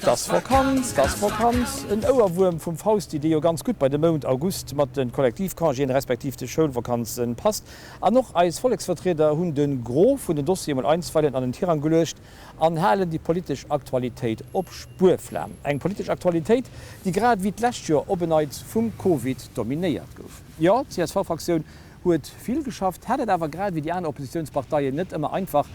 T'ass Vakanz, t'ass Vakanz, en Ouerwuerm vum Fausti, dee jo ganz gutt bei de Mount August mat de Kollektivcongéen respektiv de Schoulvakanzen passt. An och eis Volleksvertrieder hunn de Gros vun den Dossiere mol einstweilen an den Tirang geluecht an halen déi politesch Aktualitéit op Spuerflam. Eng politesch Aktualitéit, déi grad ewéi d'lescht Joer op en Neits vum Covid dominéiert gouf. Jo, d'CSV-Fraktioun huet vill geschafft, hat et awer grad ewéi déi aner Oppositiounsparteien net ëmmer einfach,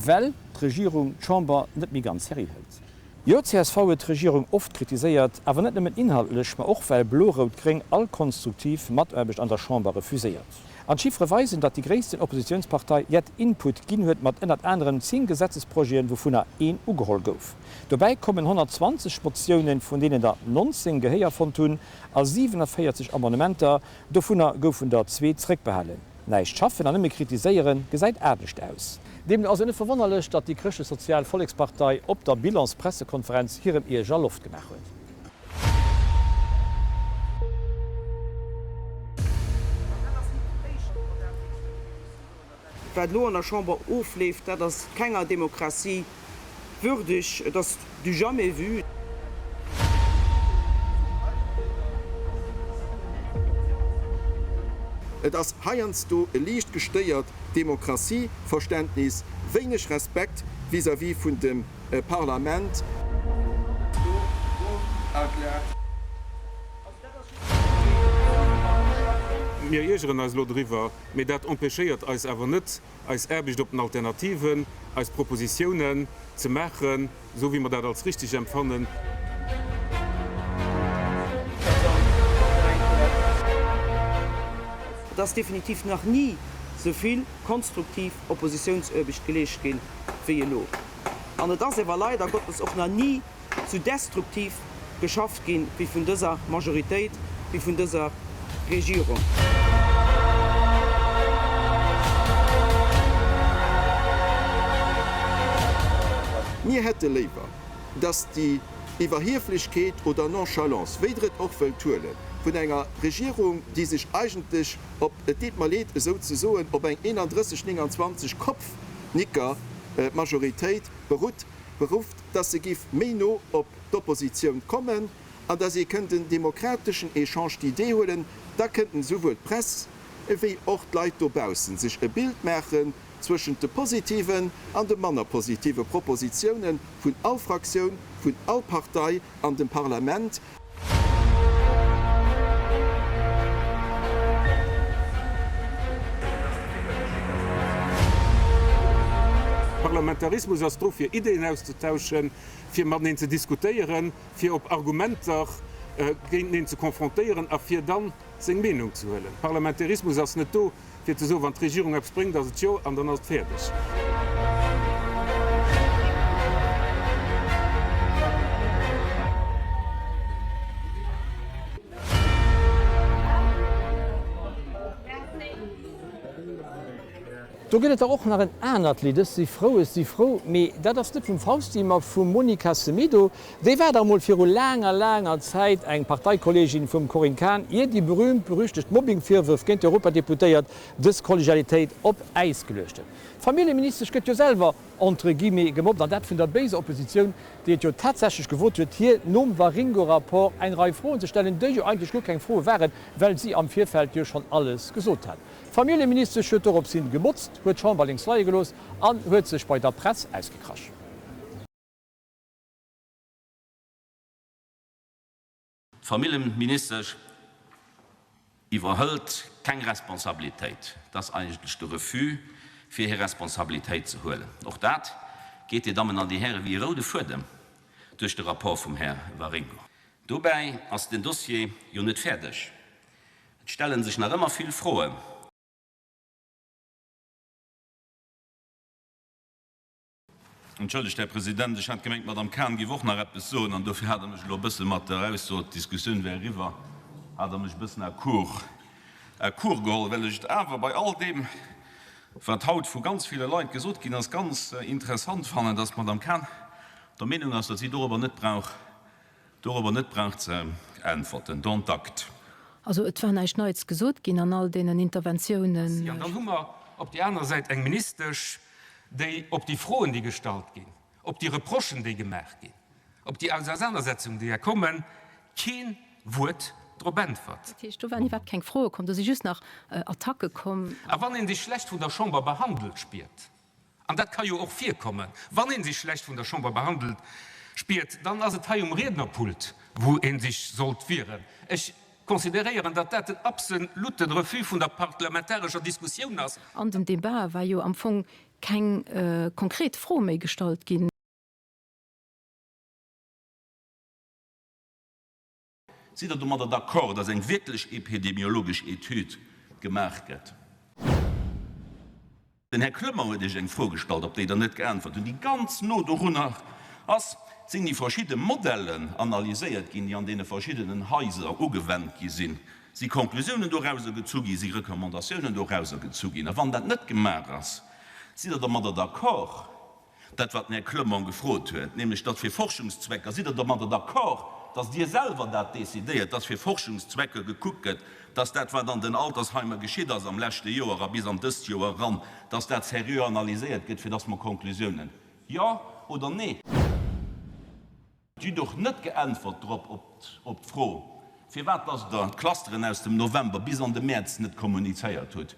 well d'Regierung d'Chamber net méi ganz sérieux hëlt. Jo, csv huet d'Regierung oft kritiséiert, awer net nëmmen inhaltlech, ma och well Blo-Rout-Gréng all konstruktiv Mataarbecht an der Chamber refuséiert. An d'Chiffere weisen, datt déi gréissten Oppositiounspartei jett Input ginn huet mat ënnert anerem 10 Gesetzesprojeten, wouvunner een ugeholl gouf. Dobäi kommen 120 Motiounen, vun deenen der 19 Gehéier fonnt hunn, a 47 Amendementer, dovunner goufen der zwee zréckbehalen. Näischt schaffen an nëmme kritiséieren gesäit anescht aus. Deemno ass et net verwonnerlech, datt déi Chrëschtlech-Sozial Vollekspartei op der Bilans-Pressekonferenz hirem Ierger Loft gemaach huet. Wat elo an der Chamber ofleeft, dat ass kenger Demokratie würdeg. Et ass du jamais vu. Et ass heiansdo e liicht gestéiert Demokratieverständnis, wéineg Respekt vis-à-vis vun dem Parlament. Mir iergeren eis elo driwwer, mee dat empêchéiert eis awer net, eis Aarbecht op den Alternativen, eis Propositiounen ze maachen, esou wéi mer dat als richtig empfannen. Et ass definitiv nach ni esou vill konstruktiv Oppositiounsaarbecht geleescht ginn, wéi elo. An et ass ewer leider Gottes och nach ni sou destruktiv geschafft ginn, wéi vun dëser Majoritéit, wéi vun dëser Regierung. Mir hätte léiwer, dass déi Iwwerhieflechkeet oder Nonchalance, wéi Der et och wëllt huelen, vun enger Regierung, déi sech eigentlech op, et deet mer leed esou ze soen, op eng 31, 29 Kopfnicker-Majoritéit berutt, berufft, dass se giff méi no op d'Oppositioun kommen an dass ee kënnt en demokrateschen Échange d'idées huelen, da kënnten esouwuel d'Press ewéi och d'Leit dobaussen sech e Bild maachen zwëschent de positiven an de manner positive Propositiounen vun all Fraktioun, vun all Partei an dem Parlament. Parlamentarismus ass do fir Ideeën auszetauschen, fir mateneen ze diskutéieren, fir op Argumenter géinteneen ze confrontéieren a fir dann seng Meenung ze huelen. Parlamentarismus ass net do fir ze soen, wann d'Regierung eppes bréngt, ass et jo an dann ass et fäerdeg. Do gëtt et der och nach en anert Lidd, Ech si frou, ech si frou, mee dat ass net vum Fausti, ma vum Monica Semedo. Déi war dach mol viru laanger, laanger Zäit eng Parteikolleegin vum Corinne Cahen, ier déi berühmt-berüchtegt Mobbing-Virwërf géint d'Europadeputéiert dës Kollegialitéit op Äis geluecht huet. D'Familljeministesch gëtt jo selwer entre guillemets gemobbt, an dat vun der béiser Oppositioun, déi et jo tatsächlech gewot huet, hir nom Waringo-Rapport eng Rei Froen ze stellen, déi jo eigentlech guer keng Froe waren, well si am Virfeld jo schonn alles gesot hat. D'Familljeministesch huet dorops hin gemotzt, huet d'Chamber lénks leie gelooss an huet sech bei der Press ausgekrasch. D'Familljeministesch iwwerhëlt keng Responsabilitéit. Et ass eigentlech de Refus, fir hir Responsabilitéit ze huelen. Och dat geet, Dir Dammen an Dir Hären, wéi e roude Fuedem duerch de Rapport vum Här Waringo. Dobäi ass den Dossier jo net fäerdeg. Et stelle sech nach ëmmer vill Froen. Entschëllegt, Här President, ech hat gemengt, d'Madame Cahen géif och nach eppes soen, an dofir hat Der mech elo e bësse mat der Ausso, d'Diskussioun wär eriwwer, hat Der mech e bëssen à court, à court geholl, well ech et awer bei all deem, wat haut vu ganz ville Leit gesot ginn ass, ganz interessant fannen, dass d'Madame Cahen der Meenung ass, datt si dorobber net brauch Dorobber net brauch ze äntwerten. Dont acte. Also et war näischt Neits gesot ginn an all deenen Interventiounen. An dann hu mer op déi aner Säit eng Ministesch, déi op déi Froen, déi gestallt ginn, op déi Reprochen, déi gemaach ginn, Op déi Ausernanersetzung, déi är kommen, keen Wuert drop äntwert. Dat heescht, do waren iwwerhaapt keng Froe komm, do si just nach Attacke komm. A wann ee sech schlecht vun der Chamber behandelt spiert, an dat ka jo och virkommen, wann ee sech schlecht vun der Chamber behandelt spiert, dann ass et hei um Riednerpult, wou ee sech sollt wieren. Ech consideréieren, datt dat den absolute Refus vun der parlamentarescher Diskussioun ass. An dem Debat war jo am Fong keng konkret Fro méi gestallt ginn. Sidd Der domadder d'accord, dass eng wierklech epidemiologesch Etüd gemaach gëtt? Den Här Clement huet Iech eng Fro gestallt, op déi Der net geäntwert hutt, déi ganz no dorunner ass, Sinn déi verschidde Modellen analyséiert ginn, déi an deene verschiddenen Haiser ugewennt gi sinn? Si Konklusiounen dorauser gezu ginn? Si Recommandatiounen dorauser gezu ginn? A wann dat net gemaach ass, sidd Der domadder d'accord, Dat, wat den Här Clement gefrot huet, nämlech datt fir Forschungszwecker, sidd Der domadder d'accord, datt Dir selwer dat decidéiert, datt fir Forschungszwecker gekuckt gëtt, datt dat, wat an den Altersheimer geschitt ass am leschte Joer a bis an dëst Joer eran, datt dat seriö analyséiert gëtt, fir datt mer Konklusiounen, jo oder nee? Dir hutt och net geäntwert drop op d'Fro, firwat datt Der d'Clusteren aus dem November bis an de Mäerz net kommunizéiert hutt.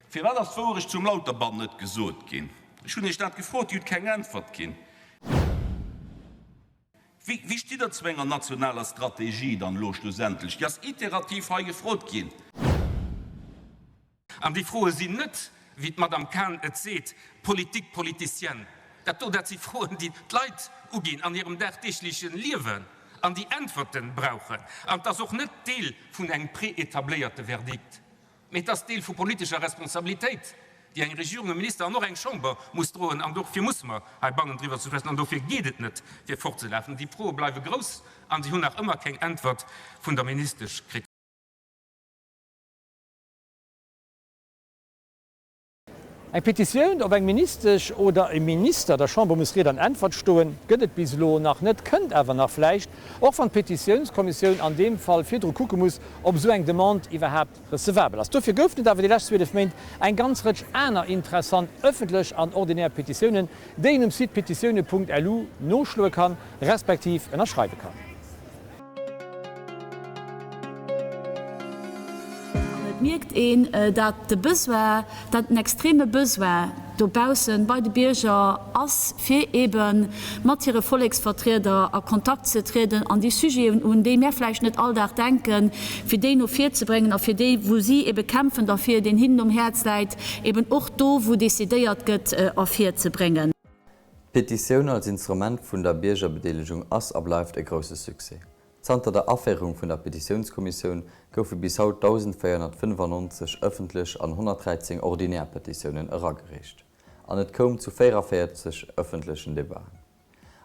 Firwat ass d'Wouerecht zum Lauterbann net gesot ginn? Ech hunn Iech dat gefrot, Dir hutt keng Äntwert ginn. Wéi stitt Der zu enger nationaler Strategie dann elo schlussendlech? Déi ass iterativ hei gefrot ginn. An déi Froe sinn net, wéi d'Madame Cahen et seet, Politique politicienne. Dat do, dat si Froen, déi d'Leit uginn an hirem dagdeegleche Liewen an déi Äntwerte brauchen. An et ass och net Deel vun engem préétabléierte Verdikt. Mee et ass Deel vu politescher Responsabilitéit, déi eng Regierung, e Minister an och eng Chamber muss droen. An dofir musse mer heibannen driwwer ze schwätzen. An dofir geet et net, fir fortzelafen. Déi Froe bleiwe grouss a si hunn nach ëmmer keng Äntwert vun der Ministesch kritt. Eng Petitioun, ob eng Ministesch oder e Minister der Chamber muss Ried an Äntwert stoen, gëtt et bis elo nach net, kënnt awer nach vläicht, och wann d'Petitiounskommissioun an deem Fall virdru kucke muss, ob esou eng Demande iwwerhaapt recevabel ass. Dofir goufen et awer déi lescht 12 Méint eng ganz Rëtsch aner interessant ëffentlech an ordinär Petitiounen, déi een um Site petitioune.lu noschloe kann, respektiv ënnerschreiwe kann. An et mierkt een, dat de Besoin, dat en extreme Besoin dobaussen bei de Bierger ass, fir eebe mat hire Volleksvertrieder a Kontakt ze trieden an déi Sujeten, un déi mär vläicht net all Dag denken, fir déi no vir ze bréngen a fir déi, wou si eebe kämpfen derfir, deen hinnen um Häerz läit, eeben och do, wou decidéiert gëtt, ervirzebréngen. D'Petitioun als Instrument vun der Biergerbedeelegung ass a bleift e grousse Succès. Zanter der Aféierung vun der Petitiounskommissioun goufe bis haut 1.495 ëffentlech an 113 ordinär Petitiounen eragereecht an et koum zu 44 ëffentlechen Debaten.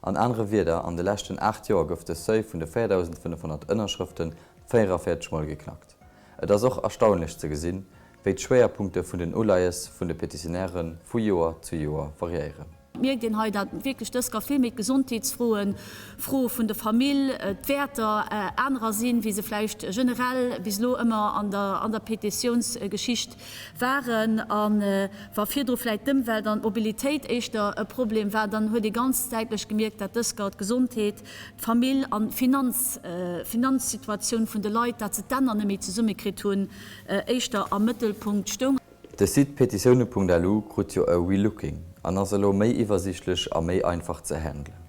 An anere Wierder, an de leschten 8 Joer gouf de Seuil vun de 4.500 Ënnerschrëfte 44 Mol geknackt. Et ass och erstaunlech ze gesinn, wéi d'Schwéierpunkte vun den Uleies vun de Petitionäre vu Joer zu Joer variéieren. Et mierkt een hei, dat wierklech dës gar vill méi d'Gesondheetsfroen, Froe vun der Famill, d'Wäerter anerer sinn, wéi se vläicht generell bis elo ëmmer an der an der Petitiounsgeschicht waren. A wa virdru vläicht d'Ëmwelt an d'Mobilitéit éischter e Problem war, dann huet ee ganz däitlech gemierkt, dat dës gar d'Gesondheet, d'Famill an d'Finanz, d'Finanzsituatioun vun de Leit, dat se d'Enner net méi zesummekritt hunn, éischter am Mëttelpunkt stoung. De Site petitioune.lu krut jo e Relooking an ass elo méi iwwersiichtlech a méi einfach ze handelen.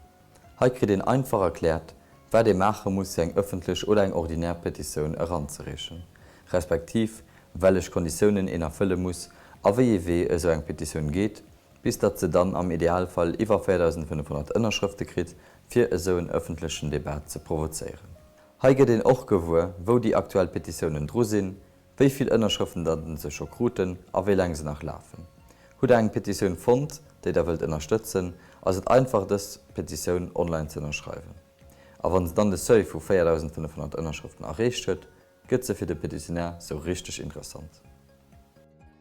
Hei kritt een einfach erkläert, wat ee maache muss fir eng ëffentlech oder eng ordinär Petitioun eranzereechen, respektiv wellech Konditiounen een erfëlle muss a wéi ee Wee esou eng Petitioun geet, bis datt se dann am Idealfall iwwer 4.500 Ënnerschrëfte kritt, fir esou en ëffentlechen Debat ze provozéieren. Hei gëtt een och gewuer, wou déi aktuell Petitiounen dru sinn, wéi vill Ënnerschrëften datt se scho kruten a wéi laang se nach lafen. Hutt der eng Petitioun fonnt, déi der wëllt ënnerstëtzen, ass et einfach dës Petitioun online ze ënnerschreiwen. A wann se dann de Seuil vu 4.500 Ënnerschrëften erreecht huet, gëtt se fir de Petitionär sou richteg interessant.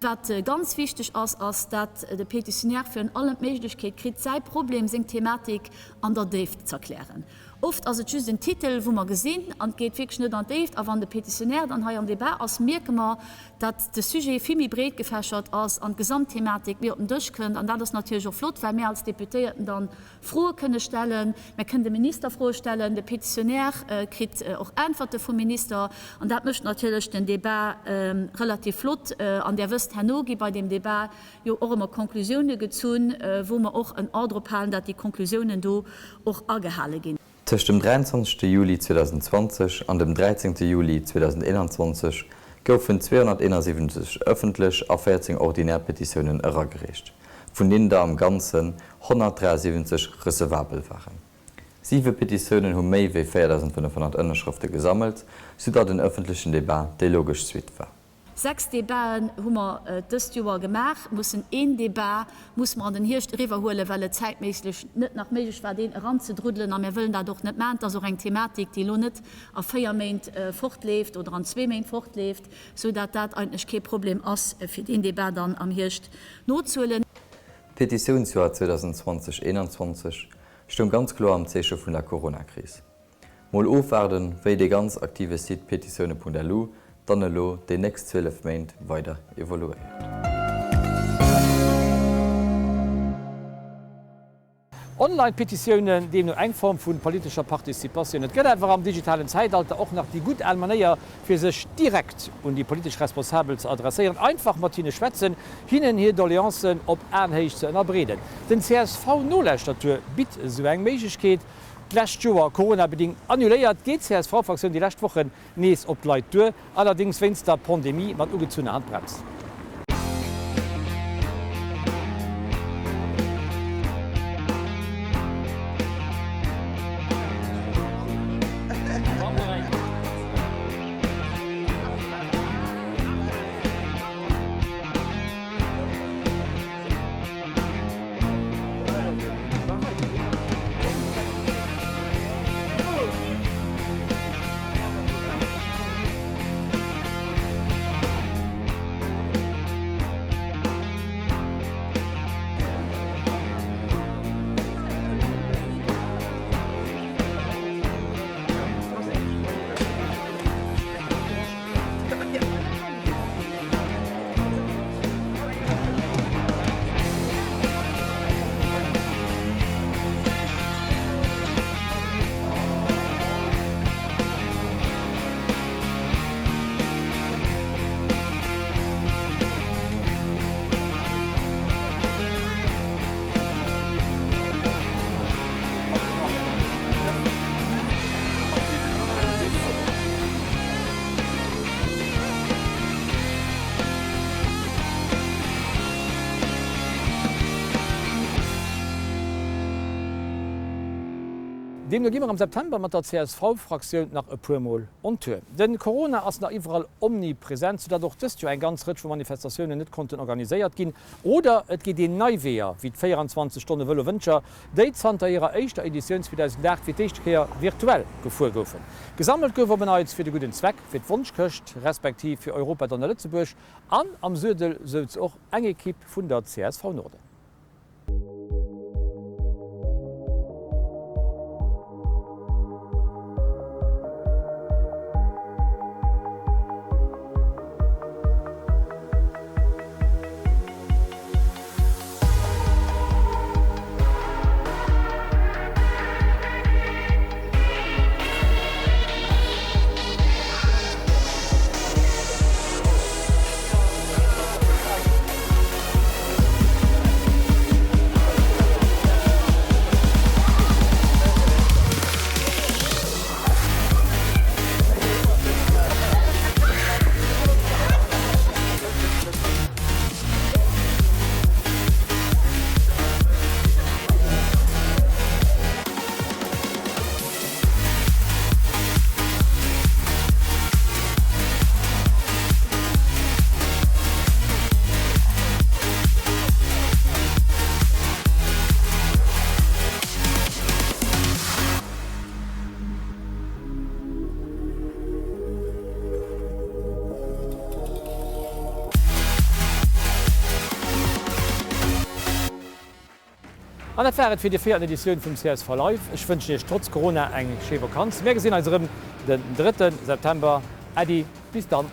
Wat ganz wichteg ass, ass dat de Pétitionnaire virun allem d'Méiglechkeet kritt, säi Problem, seng Thematik an der Déift z'erklären. Oft ass et just en Titel, wou mer gesinn, an et geet wierklech net an d'Déift. A wann de Pétitionnaire dann hei am Débat ass, mierke mer, datt de Sujet vill méi breet gefächert ass an d'Gesamtthematik méi op den Dësch kënnt. An dat ass natierlech och flott, well mir als Deputéierten dann Froe kënne stellen. Mir kënnen dem Minister Froe stellen, de Pétitionnaire kritt och Äntwerte vum Minister. An dat mécht natierlech den Débat relativ flott. An Der wësst, herno gi bei deem Débat jo och ëmmer Konklusiounen gezunn, wou mer och en A drop halen, dat déi Konklusiounen do och agehale ginn. Tëscht dem 23 Juli 2020 an dem 13 Juli 2021 goufen 271 ëffentlech a 14 ordinär Petitiounen eragereecht, vun deenen der am Ganzen 173 recevabel waren. Siwe Petitiounen hu méi wéi 4.500 Ënnerschrëfte gesammelt, soudatt en ëffentlechen Debat déi logesch Suite war. Sechs Debaten hu mer dëst Joer gemaach mussen. Een Debat musse mer an den Hierscht eriwwerhuelen, well et zäitméislech net nach méiglech war, deen eranzedruddelen. A mir wëllen dat och net maachen. Et ass och eng Thematik, déi elo net a véier Méint fortleeft oder an zwee Méint fortleeft, soudatt dat eigentlech kee Problem ass, fir deen Debat dann am Hierscht nozehuelen. D'Petitiounsjoer 2020, 21 stoung ganz kloer am Zeeche vun der Coronakris. Mol ofwaarden, wéi dee ganz aktive Site petitioune.lu dann elo déi nächst 12 Méint weider evoluéiert. Online-Petitiounen, deemno eng Form vu politescher Participatioun. Et gëtt awer am digitalen Zäitalter och nach déi gutt al Manéier, fir sech direkt un déi politesch Responsabel ze adresséieren, einfach mat hinne schwätzen, hinnen hir Doleancen op Aenhéicht ze ënnerbreeden. Den CSV-Nolauschtertour bitt esou eng Méiglechkeet. D'lescht Joer coronabedingt annuléiert, geet d'CSV-Fraktioun déi lescht Wochen nees op d'Leit duer, allerdéngs wéinst der Pandemie mat ugezunner Handbrems. Deemno gi mer am September mat der CSV-Fraktioun nach e puer Mol on Tour. De Corona ass nach iwwerall omnipresent, soudatt och dëst Joer eng ganz Rëtsch vu Manifestatiounen net konnten organiséiert ginn. Oder et geet een nei Weeër, wéi d' 24 Stonne Vëlo Wëntger, déi zanter hirer éischter Editioun 2008 fir d'éischte Kéier virtuell gefuer goufen. Gesammelt gouf op en Neits fir de gudden Zweck, fir d'Wonschkëscht, respektiv fir Europa Donner Lëtzebuerg an am Suedel souz och eng Ekipp vun der csv Norden. An dat war et fir déi véierten Editioun vum csv Live. Ech wënschen Iech trotz Corona eng schéi Vakanz. Mär gesinn eis erëm den drëtte September. Äddi, bis dann.